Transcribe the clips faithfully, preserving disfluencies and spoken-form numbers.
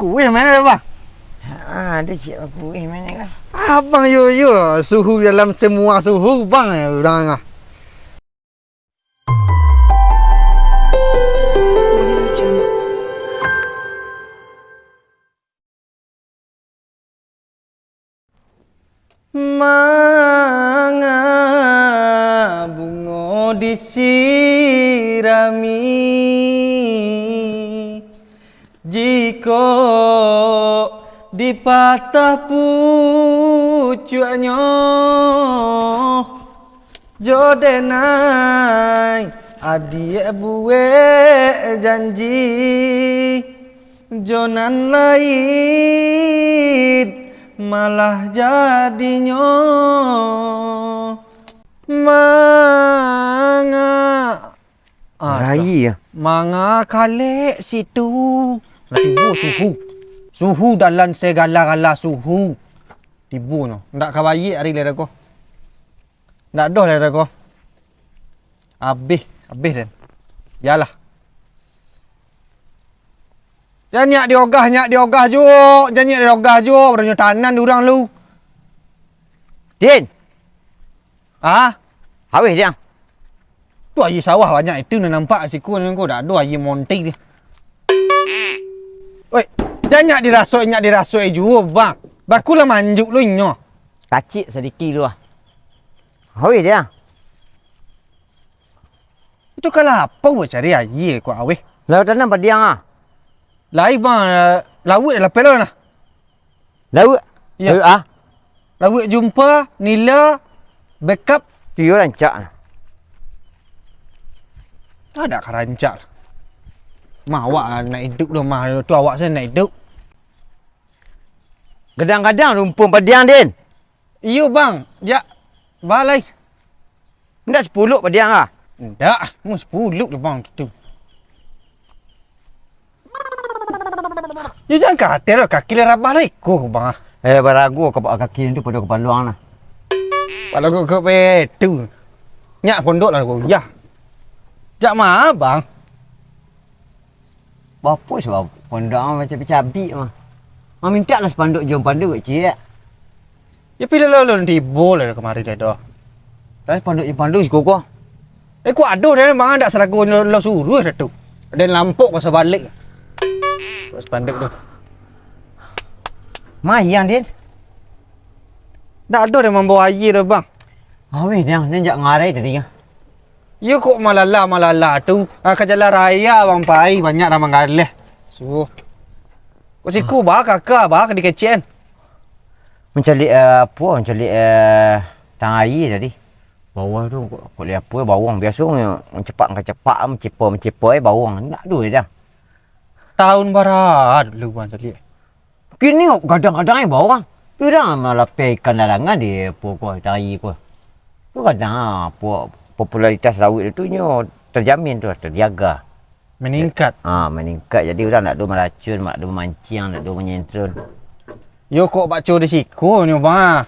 Kuih mano, Bang? Ha, ado ciek kuih mano kan. Abang yo, yo, suhu dalam semua suhu, Bang, eh, urang ah. Manga bungo disirami, jikok dipatah pucuaknyo, jo denai adiak buek janji, jo nan lain malah jadinyo. Manga, ah, Rai, ya. Manga kalek situ. Lah tibo suhu. Suhu dalam segala-gala suhu. Tibo nyo. Ndak ka baiak ari lai ko. Ndak doh lai ko. Abih, abih den. Yalah. Jan nyak diogah, nyak diogah juo, jan nyak diogah juo, baru nyo tanan di urang lu. Din. Ah? Awih, Diang. Tu aia sawah banyak itu nan nampak siko nan ko, dak ado aia monti tu. Oi, jan nyak dirasoi, nyak dirasoi juo, Bang. Baku lah manjuk lu inyo. Kacik sadiki lu ah. Awih, Diang. Itu kalau apo buek cari aia ko awih? Lalu tanam padiang ah. Lai, Bang, lauik lah lapeh lo nah. Lauik? Iyo. Lauik ah. Lauik jumpa, nila, bekap. Iyo rancak nah. Ado ka rancak lah. Mah awak nak iduik doh mah, tu awak sajo nak iduik. Gadang-gadang rumpun padiang, Din. Iyo, Bang. Jak, balai. Indak sapuluah padiang ah? Indak, mun sapuluah tu, Bang, tu. Yo, jan kato lah, kaki lah rabah lah iko, Bang, ah. Eh, barago ka kaki tu pado ka paluang nah. Kalau kok, kok betu. Nyak pondok lah, kok, yah. Jak ma, Bang? Bapo sabab pondok ang macam-macam mah. Mamintak lah spanduk jo pandu kecil. Yo, piliah lo, lo tibo lah kamari dah doh. Tapi spanduk jo pandu siko ko. Eh, kok ado dah, Bang, dak sarago lo, lo suruh dah tu. Ado lampok ko sabalik. Spanduk tu. Mayang, Din. Dak ado dah mambawa aia dah, Bang. Aweh, Din, Din jak ngarai tadi kan. Iyo kok malala-malala tu. Ah, ka jalan raya abang pai, banyak urang manggaleh. Suruh. Kok siku ba kaka ba ka dikecekan. Mancaliak, eh, apo, mancaliak, eh, tang aia tadi. Bawah tu kok, kok liek apo, bawang biaso mancepak-mancepak, mancipo-mancipo, eh, bawang. Indak ado dah. Tahun bara dulu bang caliak. Kini gadang-gadang ai bawang. Urang malapeh ikan lalangan di apo ko, tari ko. Tu gadang, ah, apo, popularitas lauik tu nyo terjamin tu, terjaga. Meningkat. Ah, meningkat. Jadi urang ndak ado maracun, ndak ado mamanciang, ndak ado manyentron. Yo kok baco di siko nyo, Bang.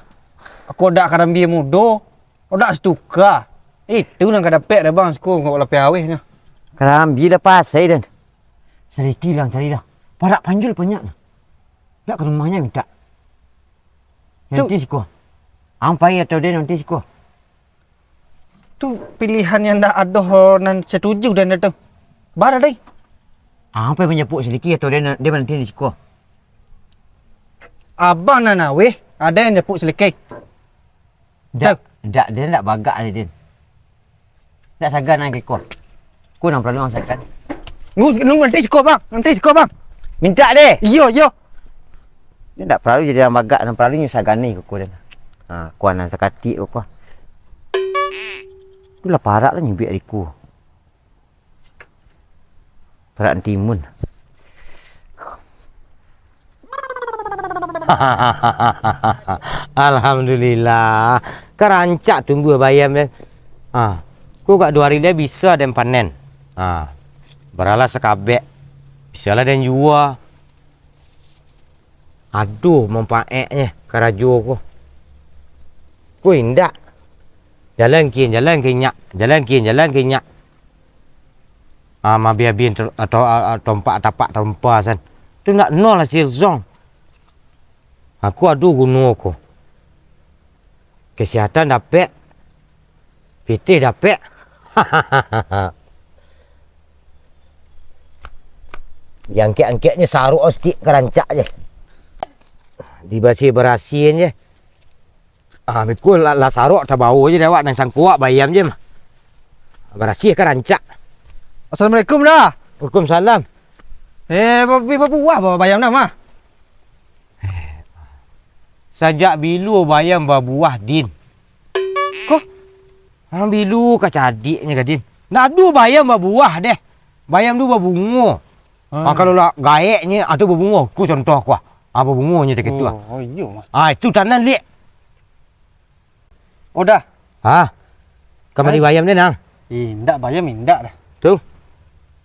Kok dak karambia mudo, kok dak satuka. Itu nan ka dapek dek Bang siko kok lapeh aweh nyo. Karambia lah pasai den. Saliti lah cari dah. Parak panjul banyak nah. Dak ka rumahnyo mintak. Tu. Nanti siko. Ang pai atau den nanti siko. Tu pilihan yang ndak ado nan setuju den tu. Bara dai. Ang pai manjapuk saliti atau den, den nanti di siko. Abang nan aweh, ado yang japuk saliti. Dak, dak, den dak bagak ari den. Dak sagan nan kiko. Ko nan paralu ang sagan. Ngu-, ngu-, nanti siko, Bang. Nanti siko, Bang. Mintak deh. Iyo, iyo. Nyo dak paralu jadi urang bagak, nan paralu nyo sagani kuku den. Ha, kuan nan sakatik kuku. Tu lah parak lah nyubik ari ku. Parak timun. Alhamdulillah. Kan rancak tumbuah bayam, den. Ha. Ko gak duo ari lai bisa den panen. Ha. Baralah sakabek. Bisalah den jua. Ado manfaatnyo karajo ko. Ko indak. Jalan kin, jalan kin nyak. Jalan kin, jalan kin nyak. Ah, maabih-abih ter-, atau, ah, ah, tompak tapak tarumpa san. Tu ndak nol hasil zong. Aku ado guno ko. Kesehatan dapek, pitih dapek. Diangkek-angkeknyo sarok stik ka rancak je. Dibarasiah-barasiahan je. Ah, beko lah, lah sarok tabao je dek awak, nan sangko awak bayam je mah. Barasiah ka rancak. Assalamualaikum, Da. Waalaikumsalam. Eh, ba-, bi-, babuah ba-, bayam nah, mah? Sajak bilo bayam babuah, Din? Ko? Ah, bilo kacadiknyo ka, Din. Ndak ado bayam babuah deh. Bayam tu babungo. Ah, kalau lah gaeknyo atau babungo, ku contoh ku ah. Ah, babungonyo takah tu ah. Oh, oh, iyo, mah. Ah, itu tanan, Lek. Oh, Da. Ha? Ka mali bayam den, Nang? Eh, indak bayam, indak, Da. Tu?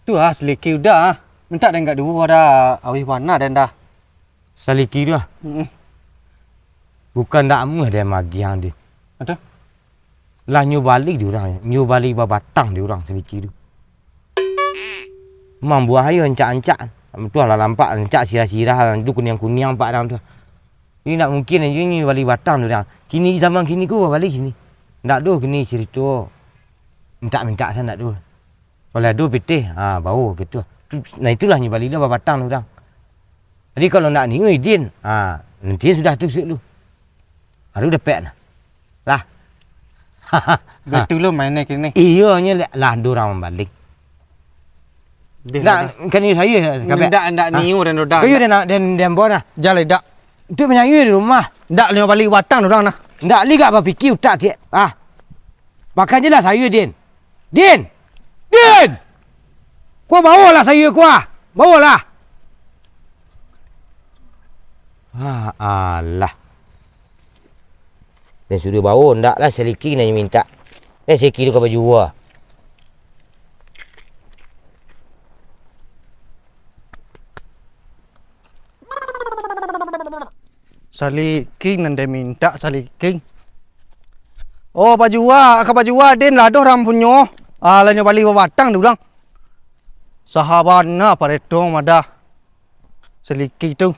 Tu ah, saliki Uda ah. Mintak den agak duo, Da. Awih bana den, Da. Saliki tu ah? Mm-mm. Bukan ndak amuah den magiah, Din. Aduh. Lah nyo bali di urang, nyo bali babatang di urang saliki tu. Mambuah ayo ancak-ancak. Tu lah nampak ancak sirah-sirah, tu kuniang-kuniang pak dang tu. Jadi ndak mungkin ajo nyo bali batang tu dang. Kini zaman kini ko babali kini. Ndak do kini carito mintak-mintak sa ndak do. Kalau ado pitih, ha, bawo gitu. Tu, nah itulah nyo bali lah babatang tu dang. Jadi kalau ndak niyo idin, ha, nanti sudah tu suik lu. Baru dapek nah. Lah. Betul lo main ni kini. Iyo nyo lah, lah ado urang mambali. Deh, lah, lah, dah. Kan iyo sayo sakabek. Ndak, ndak niyo dan udah. Kayo ndak. Den, den, den ambo nah. Jaleh dak. Tu manyayo di rumah. Ndak nyo bali batang urang nah. Ndak li gak bapikir utak kek. Ah. Makannyo lah sayo, Din. Din! Din! Kua bawolah sayo kua! Bawolah! Ha, alah. Den suruah bawo, ndak lah saliki nan nyo mintak. Eh, saliki tu ka bajua. Saliki nan den mintak, saliki. Oh, bajua, ka bajua, Din, lah doh urang punyo. Ah, lah nyo bali babatang di urang. Sahabana pareto madah saliki tu.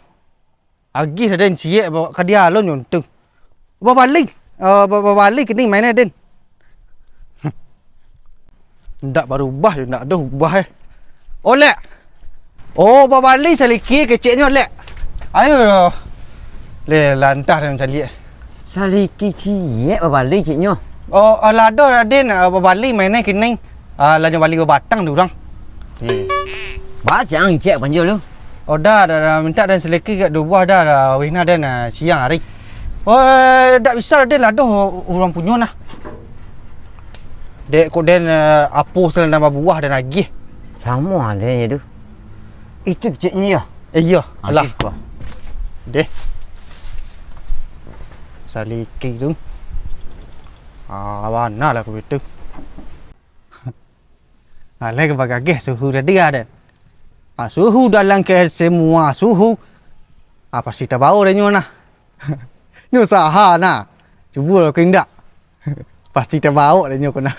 Agih lah, Den, ciek ba-, ka dialun nyo tu. Babali, ah, ba-, babali kini main, Den. Ndak barubah jo, ndak ado ubah, eh. Oh, Lek. Oh, babali saliki keceknyo, Lek. Ayo. Leh, lantah dan caliak. Saliki ciek babali ceknyo. Oh, ah, lah ado, Raden, ah, babali mainan kini. Ah, lah nyo bali babatang tu urang. Eh. Ba, cek ang cek panjo lu. Oh, dah, dah, dah, mintak dan saliki gak dubuah dah, dah, wihna dan, ah, siang hari. Oh, dak bisa, Raden, lah doh urang punyo nah. Dek kok den, eh, apo salah nambah buah dan agih. Samo adenyo tu. Itu keceknyo yo? Eh, iyo, alah. Agih ko. Deh. Saliki tu. Ah, bana lah kupitu. Alah, bagageh suhu tadi ah, den. Ah, suhu dalam ke semua suhu. Ah, pasti tabao deh nyo nah. Nyo usaha nah. Cubo lah ko indak. Pasti tabao deh nyo ko nah.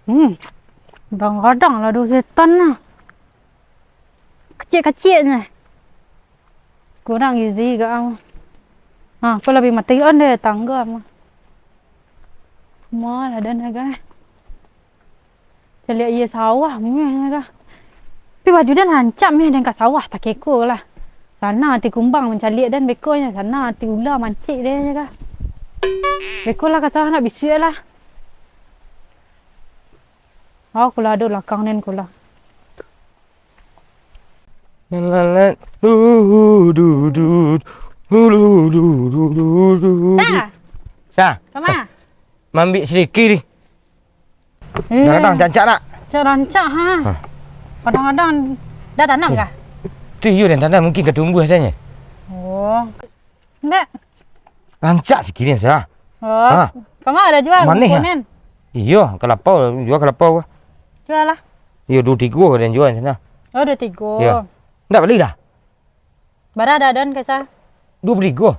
Hmm. Kadang-kadang lah do setan nah. Kecik-kecik nyo. Kurang gizi gak ang. Ha, ko labiah mati on deh tangga mah. Malah dan agak. Caliak iyo sawah meh ka. Tapi baju den rancak meh den ka sawah takeko lah. Sana ati kumbang mancaliak den beko nyo, sana ati ula mancik den nyo ka. Beko lah ka sawah nak bisuak lah. Oh, kula ado lakang den kula. Nan lalat, du, du, du, du, du, du, du, du, du. Sa. Sa. Kama? Mambik saliki ni. Eh. Kadang-kadang rancak nak? Rancak, rancak, ha. Ha. Kadang-kadang dah tanam kah? Tu iyo, dah tanam, mungkin ka tumbuah sajo. Oh. Ndak. Rancak saliki ni, Sa. Oh. Ha. Kama ado jua? Manih, ha? Iyo, kalapau, jua kalapau. Jua lah. Iyo, duo tigo ado jua sana. Oh, duo tigo. Iyo. Ndak bali dah? Bara dah don kesa? Duo puluah tigo.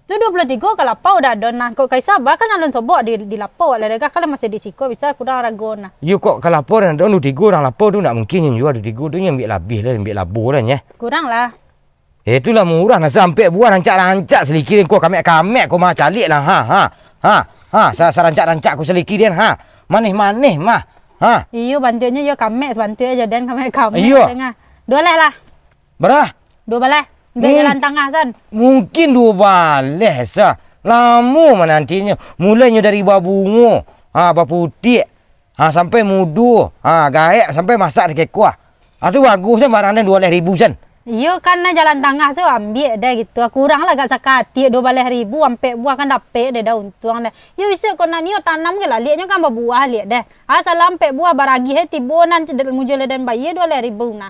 Tu duo puluah tigo ka lapau dah ado nah. Kok ka isaba kan alun sobok di, di lapau, lah dagah kan masih di siko, bisa kurang rago nah. Iyo, kok ka lapau dah ado duo tigo urang lapau tu, ndak mungkin nyo jua duo tigo tu, nyo ambiak labiah lah, ambiak labo lah nyo. Kurang lah. Eh, tu lah murah nah, sa ampek buah rancak-rancak saliki den ko, kamek-kamek ko mah caliak lah, ha, ha, ha, ha, sa-, sarancak-rancak ko saliki den, ha, manih-manih mah, ha. Iyo, bantuaknyo iyo kamek, sabantuak aja den kamek-kamek. Iyo. Tengah. Duo baleh lah. Bara? Duo baleh. Ambiak jalan tangah, san. Mungkin duo baleh, sa. Lamo manantinyo. Mulainyo dari babungo, ha, baputiak, ha, sampai mudo, ha, gaek, sampai masak di kekuah. Ha, tu bagus, san, barang den duo baleh ribu, san. Iyo, kan, nah, jalan tangah tu ambiak deh gitu. Kurang lah agak sakatiak duo baleh ribu, ampek buah kan dapek deh dah untuang deh. Yo, isuak kok nak nio tanam ke lah, liaknyo kan babuah liak deh. Asal ampek buah baragih, eh, tibo nan cedek mujua lah den bayia duo baleh ribu nah.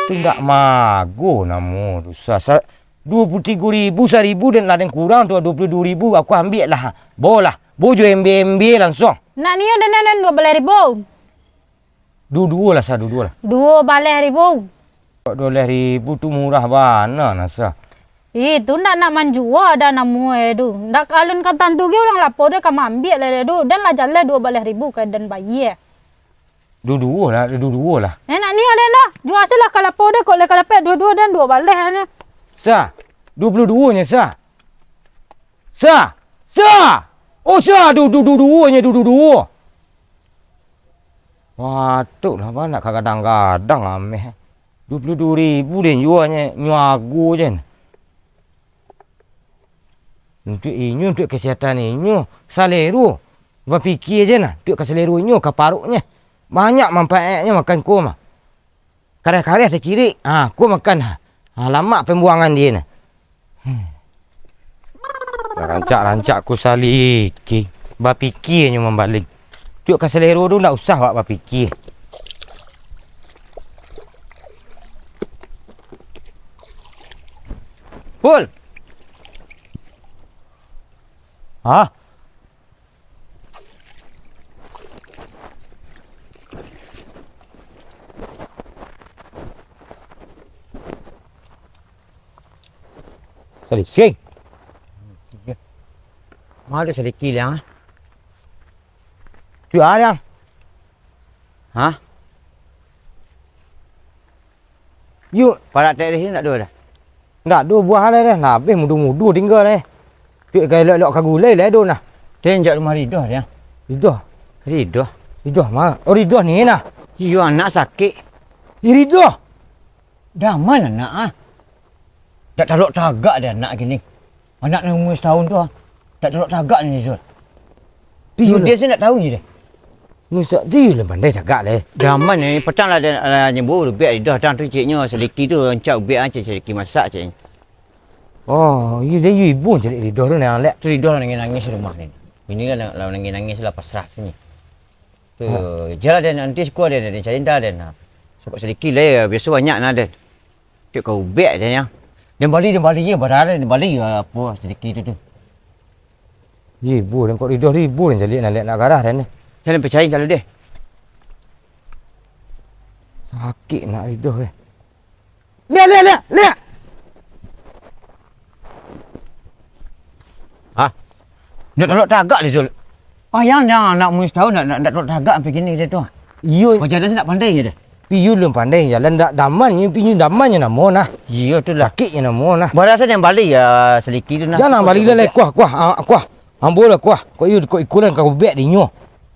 Tu ndak mago namo tu, sa-, sa-, duo puluah tigo ribu, saribu den lah den kurang tu, duo puluah duo ribu, aku ambiak lah. Bo lah, bo jo embe-embe langsuang. Nak nio den, den, den, duo baleh ribu. Duo-duo lah, sa, duo-duo lah. Duo baleh ribu. Kok duo baleh ribu tu murah bana nah, sa. Ih, tu ndak nak manjua dah namo e tu. Ndak alun ka tantu ge urang lapau deh ka maambiak lah deh tu. Den lah jaleh duo baleh ribu ka den bayia. Duo-duo lah, duo-duo lah. Eh, nak nio den dah. Jua se lah ka lapau deh, kok lai ka dapek duo-duo den duo baleh nyo. Sa, duo puluah duo nyo, sa. Sa! Sa! Oh, sa! Du, du, du, duo nyo, du, du, duo. Patuiklah, ba, nak ka gadang-gadang ameh. Duo puluah duo ribu den jua nyo, nyo ago je. Untuak inyo, untuak kesehatan inyo, salero. Bapikia je nah, untuak ka salero inyo, ka paruiknyo. Banyak manfaatnyo makan ko mah. Kareh-kareh tacirik, ha, ko makan, ha, lamak pambuangan dia nah. Hmm. Rancak-rancak ko saliki, bapikia nyo mambaling. Tuak ka salero tu ndak usah awak bapikia. Pul! Hah? Saliki. Ma ado saliki, Liang? Tu a, Liang? Hah? Yu. Parak tek di siko ndak ado doh? Ndak ado buah lai doh, lah abih mudo-mudo tingga lai. Tuak ka elok-elok ka gulai lai doh nah. Den jak rumah Ridho, Liang. Ridho? Ridho. Ridho ma? Oh, Ridho ni nah. Iyo, anak sakik. Ih, Ridho. Daman anak ah. Dak talok tagak deh anak kini. Anak nan umua satahun tu ah. Dak talok tagak ni, Zul. Iyo, Zul lah. Dia se ndak tahu je deh. Musak dia lah pandai tagak deh. Daman ni, patang lah, lah nyebut Ubek Ridho datang tu, ciknyo saliki tu, rancak Ubek ah, cik saliki masak, ciknyo. Oh, iyo, dia iyo ibo caliak Ridho tu nah, Lek. Tu Ridho lah nangis-nangis rumah ni. Bini lah, lah nangis-nangis lah pasrah sini. Tu, ha. Jalan den, nanti siko den, den cari dah den. Sokok saliki lah, biaso banyak nah den. Cek ka Ubek den, yo. Den bali, den bali je, barang den bali, apo, saliki tu, tu. Ibo den, kok Ridho ibo den caliak nah, Lek, nak garah den ni. Yo, den picain calo deh. Sakik nak Ridho eh. Liak, liak, liak, liak! Hah? Ndak talok tagak deh, Zul. Payah dah, anak murid satahun ndak, ndak, ndak talok tagak sampai kini deh tu. Iyo. Bajalan se ndak pandai je deh. Piyu lun pandai jalan, ndak daman nyo, piyu daman nyo namo nah. Iyo tu lah. Sakik nyo namo nah. Bara se den bali yo saliki tu nah. Jan bali lah, kuah, kuah, ah, kuah. Ambo lah kuah. Kok iyo, kok iko lah ka Ubek dinyo.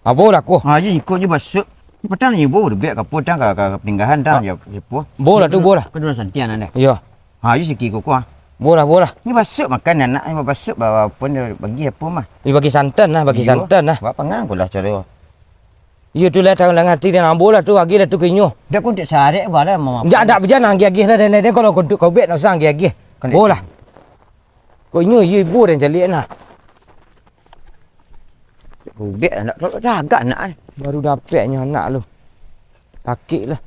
Ambo lah kuah. Ha, je iko je basuak. Patang ibo Ubek ka apo tang ka, ka, ka paninggahan tang, ha? Jo, jo apo. Ambo lah tu, ambo lah. Ka duo santiang deh. Iyo. Ha, iyo siki ko kuah. Ambo lah, ambo lah. Ni basuak makan anak, ni basuak ba-, apo ni, bagi apo mah. Ni bagi santan lah, bagi santan lah. Iyo. Ba pangan ko lah caro. Iyo tu lah, tang lah ngarati den, ambo lah tu, agiah lah tu ka inyo. Dak ko untuak sarek ba lah, mama. Dak, dak, jan agiah-agiah lah, den, den, kalau untuak ka Ubek ndak usah agiah-agiah. Ambo lah. Kok inyo iyo ibo den caliak nah. Ubek anak tu tagak anak eh. Baru dapek nyo anak lu. Sakik lah.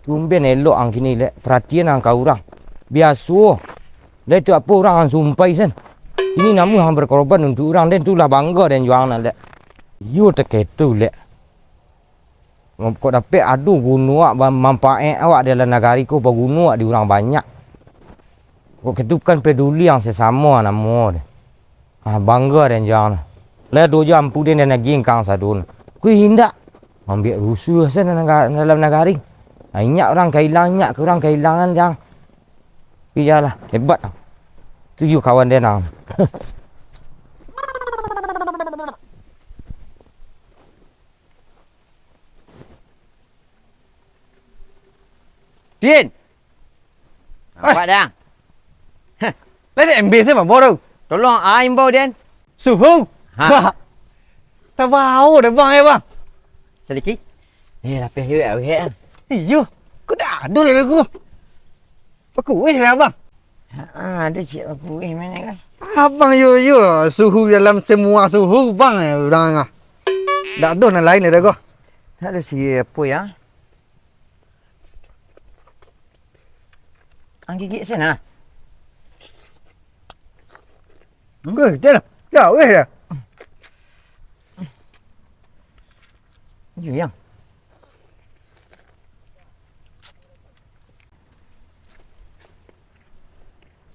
Tumben elok ang kini, Lek. Peratian ang ka urang. Biaso. Lai tu apo urang ang sumpai sen. Kini namuah ang berkorban untuak urang, den tu lah bangga den jo ang nah, Lek. Iyo taketu, Lek. Kok dapek ado guno awak, ba-, mampaek awak di dalam nagari ko, baguno awak di urang banyak. Kok ketukan peduli ang sesamo namo deh. Ah, bangga den jang lah. Lah do jo ampu den dan agiah kang sadun. Kui indak. Mambiak rusuh sa dalam naga-, dalam nagari. Ah, inyak urang kailang, inyak urang kailangan jang. Iyalah, hebat. Tuju kawan den ang. Din! Nampak, Dang? Heh. Lai di M B se mabo tu. Tolong a imbau, Din. Suhu. Ha. Bah. Tabao dah, Bang, eh, Bang. Saliki? Eh, lapeh yo, aweh, ah. Iyo. Kok dak ado lah aku. Bakuih lah, Bang. Ha, ado ciek bakuih mah kan. Abang yo, yo, suhu dalam semua suhu, Bang, eh, urang ah. Dak ado nan lain dah ko. Dak ado si apo ya? Ang gigik sen ah. Enggak, dah lah. Dah, weh dah. Iyo, yang.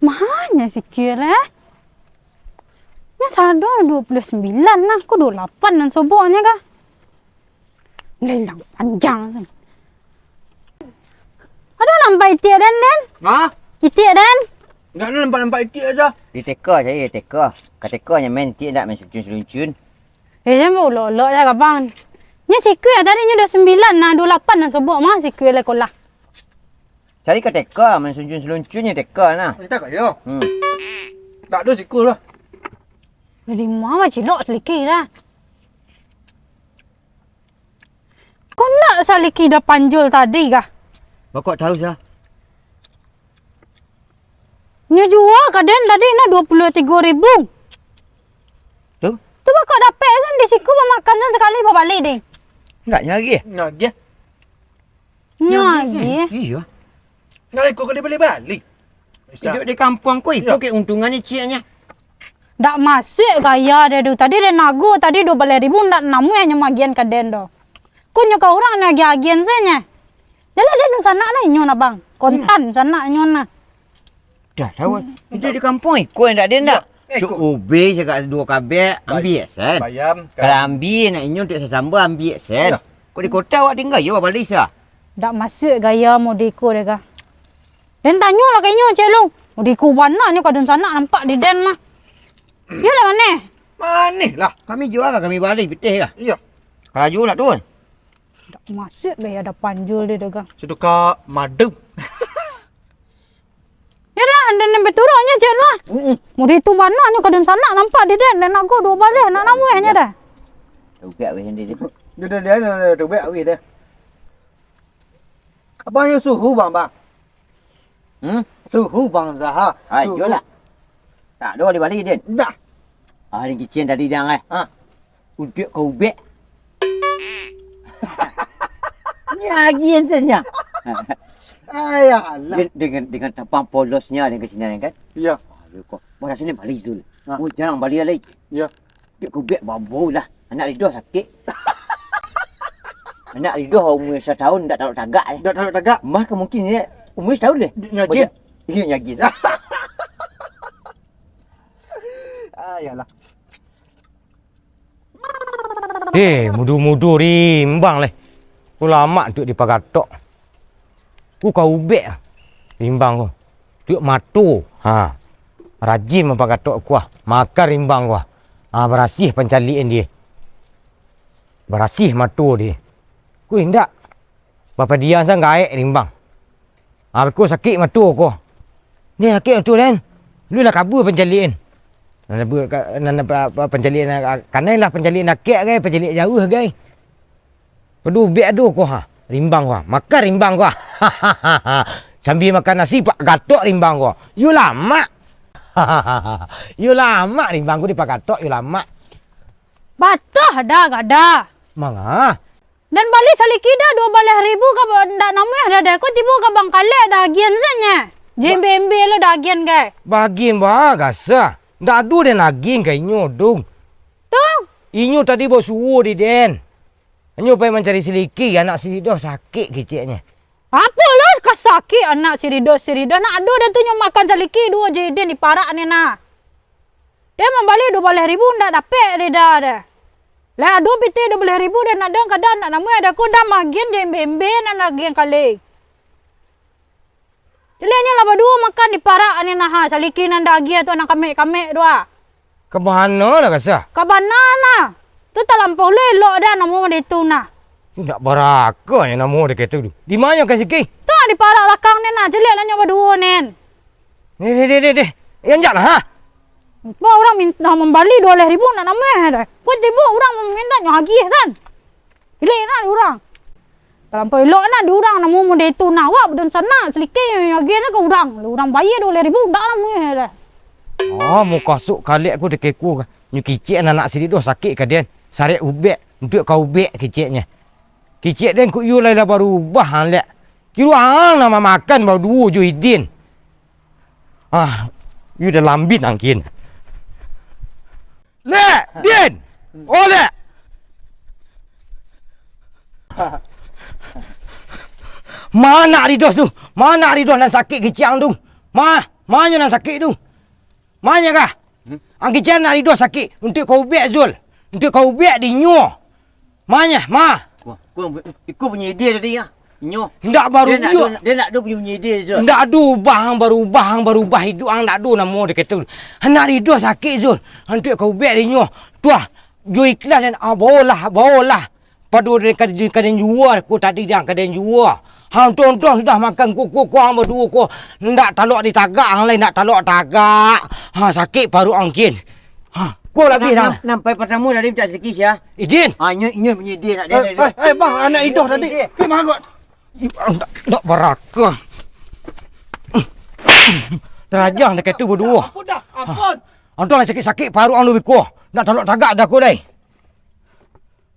Mahanyo sikua, eh? Nyo sadonyo duo puluah sambilan nah, ko duo lapan nan soboknyo kah? Lelang panjang tu. Aduh, nampak itiak den, den? Hah? Itiak den? Ndak ada nampak-nampak itiak aja. Diteka saja, diteka. Kateka nyo main itiak ndak main seluncun-seluncun. Eh, jangan ulok-ulok lah, abang. Nyo sikua tadi nyo duo sambilan nah, duo lapan nan sobok mah sikua lai kolah. Cari ka teka, main seluncun-seluncun nyo teka nah. Minta ka yo. Hmm. Tak ada siku lah. Jadi mama cilok seliki dah. Kau nak saliki dah panjul tadi kah? Bakok tahu sah. Nyo jua ka den tadi nah dua puluh tigo ribu. Tu? Tu bakok dapek san di siku mamakan san sakali babalik deh. Nak nyari eh? Nak dia. Nyo agiah. Iyo. Ndak iko ka dibali-bali. Iduik di kampuang ko, iko keuntungannyo cieknyo. Ndak masuak gaya deh tu. Tadi den nago tadi duo baleh ribu, ndak namuah nyo magian ka den doh. Ko nyo ka urang nyo agiah-agiahan sajo nyo. Jalan den dunsanak nah inyo nah, Bang. Kontan sanak inyo nah. Dah tahu. Itu di kampuang iko yang tak ada ndak? Cuk ubeh cakak duo kabek, ambiak sen. Bayam, kalau ambiak nak inyo untuk sasamba, ambiak sen. Kok di kota awak tinggal, yo bali sa. Dak masuak gaya mode iko deh kah. Den tanyo lah ka inyo, Cek Long. Mode iko bana nyo ka dunsanak nampak di den mah. Yo lah maneh. Maneh lah. Kami jua lah, kami bali pitih kah. Iyo. Kalau jua nak turun. Dak masuak gaya dah panjul deh kah. Sudah ka madu. Yo lah, den nan baturuknyo, Cek Nuah. Mm-mm. Mode itu bana nyo ka dunsanak nampak di den, den nago duo baleh, nak namuah nyo dah. Tubek weh, den. Duh, duh, duh, duh, tubek weh dah. Abang yo suhu, Bang, Bang. Hmm? Suhu, Bang, Zaha. Ai, suhu. Iyolah. Tak ado di bali, den. Dah. Ah, den kicin tadi, dang, eh. Ha. Untuak ka ubek. Nyo agiah sajo nyo. Ayalah. Den-, dengan, dengan tampang polosnyo den ka sinan kan? Iyo. Aduh, kok. Maraso ni bali tu. Ha. Oh, jarang bali lai. Iyo. Untuak ka ubek babo lah. Anak lido sakik. Anak lido umua satahun ndak talok tagak eh. Ndak talok tagak. Mah ka mungkin nyo umua satahun deh. Nyo agiah. Iyo, nyo agiah. Ayalah. Eh, mudo-mudo rimbang leh. Ku lamak tu dipagatok. Ku ka ubek rimbang ko. Tu mato. Ha. Rajin mampagatok kuah. Makan rimbang kuah. Ha, barasiah pancaliak-an deh. Barasiah mato deh. Ku indak. Bapadiam sa gaek rimbang. Ah, ko sakik mato ko. Ni sakik mato den. Lu lah kabua pancaliak-an. Nan apa, ka-, nan apa, apa, pancaliak-an, ah, kanai lah pancaliak-an dakek gai, pancaliak-an jauah gai. Pado ubek ado ko ha. Rimbang ko ha. Makan rimbang ko ha. Sambia makan nasi pak gatok rimbang ko. Yo lamak. Yo lamak rimbang ko dipagatok yo lamak. Batoh dah gada. Manga? Den bali saliki dah duo baleh ribu ka ba-, ndak namuah dah, dah. Ko tibo ka bangkalek dah agian sajo nyo. Jembe-embe lo dah agian gai. Bagian ba gasa. Ndak ado den agian ka inyo dong. Tu? Inyo tadi basuo di den. Inyo pai mancari siliki, anak silidoh sakik kiceknyo. Apo lo, ka Sakik anak si Rido, si Rido. Nak ado dah tu nyo makan saliki duo jo Idin diparak ni nah. Den mambali duo baleh ribu ndak dapek deh dah deh. Lah ado pitih duo baleh ribu deh nak den kada nak namuah ado ko dah magian jo embe-embe nan agian kaleng. Caliak nyo lah baduo makan diparak ni nah ha, saliki nan dah agiah tu anak kamek-kamek tu ah. Ka mano lah, Kasa? Ka bana nah. Tu talampau lo elok dah namo dek tu nah. Indak baraka nyo namo dek itu tu. Di ma nyo kan siki? Tu di parak lakang ni nah, caliak lah nyo baduo nen. Deh, deh, deh, deh, deh. Anjaklah ha. Apo urang minta mambali duo baleh ribu nak namuah dah. Ko tibo urang maminta nyo agiah kan. Caliak nah di urang. Talampau elok nah di urang namo model itu nah. Awak badan sanak saliki agiah nah ka urang. Urang bayia duo baleh ribu ndak namuah dah. Oh, muko sok kalek ko dek ko ka. Nyo kicek anak silik doh sakik ka den. Sarek ubek, untuak ka ubek kiceknyo. Kicek den kok iyo lai lah barubah alek. Kiro ang lah mamakan baduo jo Idin. Ah, iyo dah lambin angkin. Lek, Din! Oh, Lek! Ma nak Ridos tu? Ma nak Ridos nan sakik kicek ang tu? Ma, ma nyo nan sakik tu? Ma nyo kah? Hmm? Ang kicek nak Ridos sakik, untuak ka ubek Zul, untuak ka ubek dinyo. Ma nyo, ma. Wah, ko, iko punyo ide tadi ah. Inyo. Ndak baru dia nak inyo. Dia nak do punyo ide Zul. Ndak ado ubah, ang barubah, ang barubah iduik ang ndak ado namo dek itu. Anak Ridos sakik Zul. Untuak ka ubek dinyo. Tuah, jo ikhlas dan ah, baolah, baolah. Pado den ka, ka den jua ko tadi, den ka den jua. Ha, untuak-untuak sudah makan ko, ko, ko, ang baduo ko. Ndak talok ditagak, ang lai ndak talok tagak. Ha, sakik paruik ang kin. Ha, ko labiah dah. Nampai partamo tadi mintak saliki sia? Idin. Ha, inyo, inyo punyo Idin nak dia. Eh, eh, eh, bang, anak Idoh tadi. Pi mangkok. Ih, ang ndak, ndak baraka. Tarajang dekat tu baduo. Ampun dah, ampun. Ang tu lah sakik-sakik paruik ang lu biko. Ndak talok tagak dah ko lai.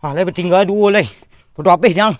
Ha, lai batingga duo lai. Podo abih dang.